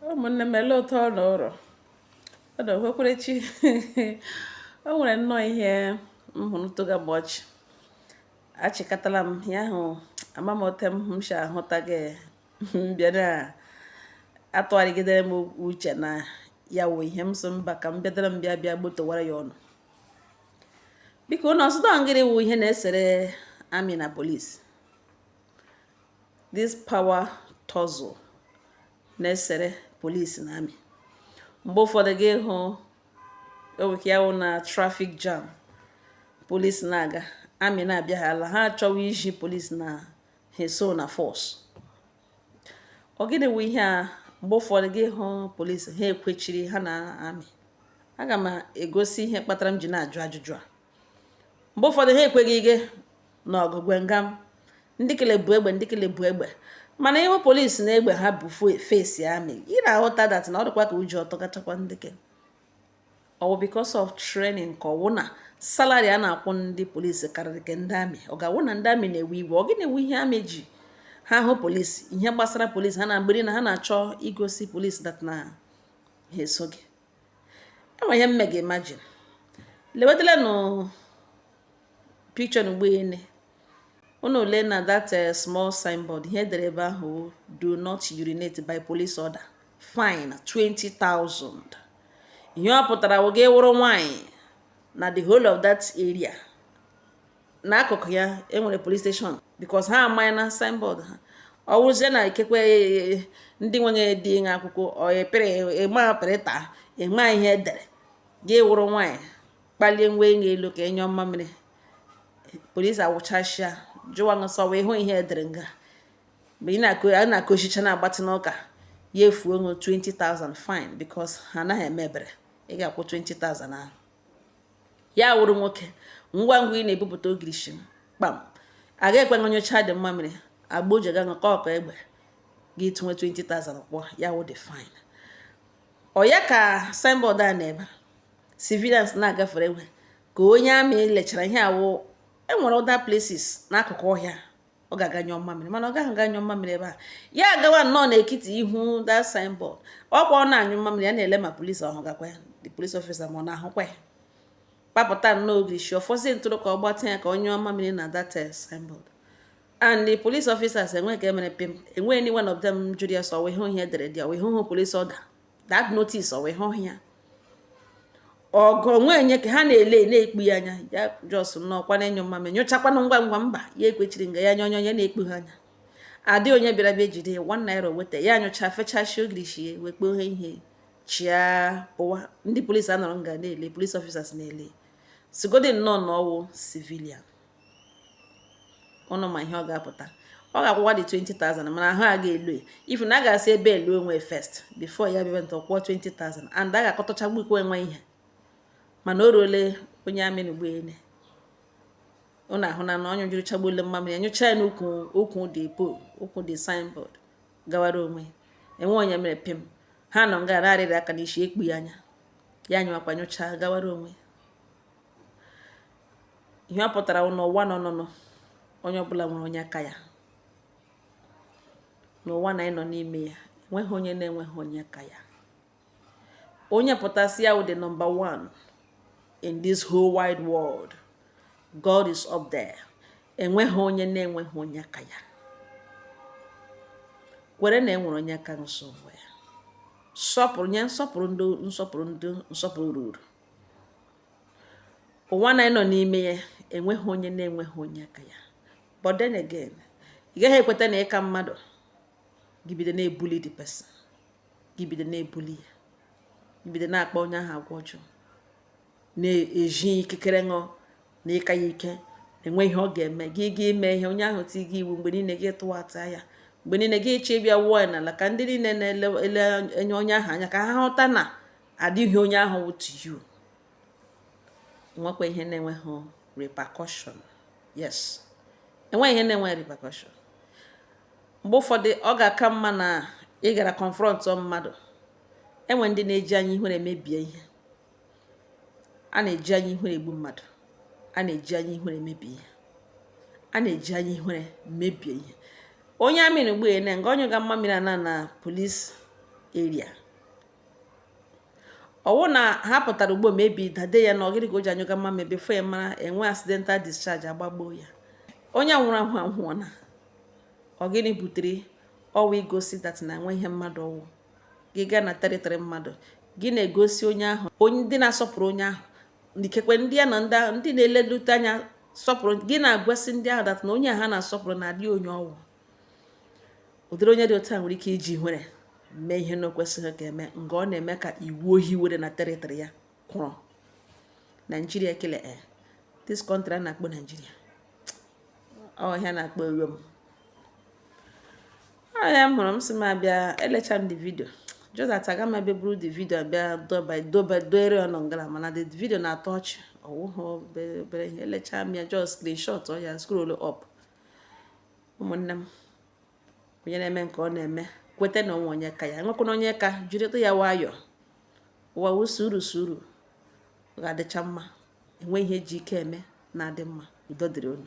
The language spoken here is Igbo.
Ụmụnne m, ele otu ọ nọrọ ọ na ohwekwerechi. O nwere nnọọ ihe m hụrụ tụga m ọchị. Achịkatala m ya ahụ, ama m otu m si ahụta gị m bịa na atụgharịgidere m uche na ya wụ ihe m so mba ka m bịadara m bịa bịa gbotowara ya ọnụ. Biko, ụnụ ọsụdọ ngịrị wụ ihe na-esere army na police, this power tussle na-esere police na army. Mgbe ụfọdụ gị hụ oweke ya wụ na traffic jam, police na-aga, army na-abịa, ha ala ha achọwa iji police na ha eso na force. Ọ gịnị wụ ihe a? Mgbe ụfọdụ gị hụ police ha ekwechiri ha na army. Aga m egosi ihe kpatara m ji na-ajụ ajụjụ a. Mgbe ụfọdụ ha ekweghị ige n'ọgụ gwengam, ndị kele bụ egbe, ndị kele bụ egbe, mana ịhụ polisi na egbe ha bụ face army, ị na-aghọta that na ọ dịkwa ka ụjọ ọtọgachakwa ndị ke. Ọ bụ because of training, ka ọ wụ na salary a na-akwụ ndị polisi karịrị ke ndị army? Ọ ga-awụ na ndị army na-ewe iwe? Ọ gịnị wụ ihe army ji ha hụ polisi, ihe gbasara polisi ha na-agbiri na ha na-achọ igosi polisi that na ha eso gị? Enwe ihe mme gị. Imagine, lewetala nụ picture n'ugbo ene unu lee na that small signboard. Ihe edere ebe ahụ, "Do not urinate by police order, fine 20,000." Ihe ọ pụtara wụ gị wụrụ nwanyị na the whole of that area, n'akụkụ ya enwere police station, because ha amaghị na signboard ha. Ọ wụrụzie na ikekwe ndị nwenye dị ịṅa akwụkwọ ọ epere ịma pịrịta ịma ihe edere, gị wụrụ nwanyị kpalie nwa enyi elu ka enye mmamịrị, polisi awụchasịa jụwa nsọ wee hụ ihe edere nga. Mgbe ị na-akụ a na-akọchicha na-agbatị n'ụka ya, efuo ṅụ 20,000 fine, because ha anaghị eme ebere. Ị ga-akwụ 20,000 ahụ. Ya wụrụ nwoke, ngwa ngwa ị na-ebupụta ogirishi kpam, aga ekwe nyocha dị mmamịrị agba oji ga ṅụkọ ọkọ egbe gị tụnwe 20,000 kwụọ ya wụ the fine. Ọ ya ka signboard a na-ebe civilians na-agafere egbe ka onye army lechara ihe awụ. Enwere other places n'akụkụ ọhịa ọ ga-aga nyụọ mmamịrị, mana ọ gaghị aga nyụọ mmamịrị ebe a. Ya agawa nnọọ n'ekiti ihu that signboard, ọkwa ọ na-anyụ mmamịrị ya, na-ele ma police ọhụ gakwa ya, the police officer ma ọ na-ahụkwa ya. Kpapụta nnọọ ogirishi ọfọzie ntụrụ ka ọ gbatị ya ka ọ nyụọ mmamịrị na that signboard, and the police officers enwe ka emere pim. Enwe any one of them jụrụ ya sọ wee hụ ihe edere dị, wee hụ police order, that notice, ọ wee hụ ya ọgụ onwe enye ka ha na-ele na-ekpu ya anya. Ya just nnọọ na-enyo mmamịrị, nyochakwanụ ngwa ngwa. Mba, ya ekwechiri nga ya nyonyo ya na-ekpu ha anya. Adị onye bịara bịa jide ₦1 weta ya, nyụcha fechashi ogirishi ya wee kpoo ihe chia pụwa. Ndị polisi anọrọ nga na-ele, police officers na-ele sigodi nnọọ na ọwụ civilian. Ụnụ ma ihe ọ ga-apụta, ọ ga-akwụkwa dị 20,000, mana ahụ a ga-elu ya. If na a ga-asị ebe elu onwe first before ya bịa ntọ kwụọ 20,000, and a ga-akọtọchagbukwa enwe ihe. Mana o ruole onye army na ugboene, ụnụ ahụ na ọnyụ juru chagbule mmamịrị ya, nyụcha ya n'ukwu ukwu dị pole, ukwu dị signboard, gawara onwe. Enwe onye mere pim. Ha nọ nga na-arịrị aka n'isi, ekpu ya anya, ya nyụakwa nyụcha gawara onwe. Ihe ọ pụtara wụ n'ụwa nọ nọnụ, onye ọbụla nwere onye aka ya n'ụwa na ịnọ n'ime ya. Enweghị onye na-enweghị onye aka ya. Onye pụtasị ya wụ the number one in this whole wide world, God is up there. Enweghị onye na-enweghị onye aka ya. Kwere na enwere onye aka nso onwe ya. Sọpụrụ, nye nsọpụrụ ndị nsọpụrụ, ndị nsọpụrụ ruru. Ụwa na ịnọ n'ime ya, enweghị onye na-enweghị onye aka ya. But then again, ị gaghị ekweta na ịka mmadụ gị bido na-ebuli the person, gị bido na-ebuli ya, gị bido na-akpa onye ahụ agwa ọjọọ, na-eji ikikere ṅụ na ịka ya ike enwe ihe ọ ga-eme gị. Ga ime ihe onye ahụ ti gị iwu mgbe niile, gị tụwata ya mgbe niile, gị ịchọ ịbịa wụọ ya n'ala, ka ndị niile na-ele ele enye onye ahụ anya ka ha ghọta na adịghị onye ahụ wụ to you. Nwekwa ihe na-enweghị repercussion. Yes, enweghị ihe na-enweghị repercussion. Mgbe ụfọdụ ọ ga-aka mma na ị gara confront mmadụ. Enwe ndị na-eji anya ihere emebie ihe. A na-eji anya ihere egbu mmadụ, a na-eji anya ihere emebi ihe, a na-eji anya ihere mebie ihe. Onye army na ugbo na nga onye ga mmamịrị ana na police. area. Ọwụ na ha pụtara ugbo maybe dade ya na ọgịrị ka o ji anyụga mma before ya mara enwe accidental discharge, agbagbuo ya. Onye nwụrụ anwụ anwụọ na ọ gịnị butere ọwụ igosi that na enwe ihe mmadụ ọwụ. Gị gaa na territory mmadụ, gị na-egosi onye ahụ, onye ndị na-asọpụrụ onye ahụ, ikekwe ndị ya na ndị na-elelute anya sọpụrụ gị, na-agwasị ndị ahụ that na onye a ha na-asọpụrụ na-adị onye ọwụ. Ụdịrị onye dị otu a nwere ike iji nwere mee ihe na-ekwesịghị ka eme nga ọ na-eme ka iwu ohi were na territory ya kwụrụ. Naijiria ekele e this country a na-akpọ Naijiria, ọhịa na-akpọ ewem ọhịa. M hụrụ m sị m abịa elecha m the video, just that aga m abịa buru the video abịa doba doba doere ọnụ ngala, mana the video na-atọ ọchị. Ọwụhụ obere obere ihe. Elecha m ya, just screenshot ọ ya, scroll up. Ụmụnne m, onye na-eme nke ọ na-eme, kweta na onwe onye ka ya enwekwana onye ka jirịta ya nwayọọ. Ụwa wụ suru suru, ọ ga-adịcha mma. Enwe ihe eji ike eme na-adị mma. Udo dịrị unu.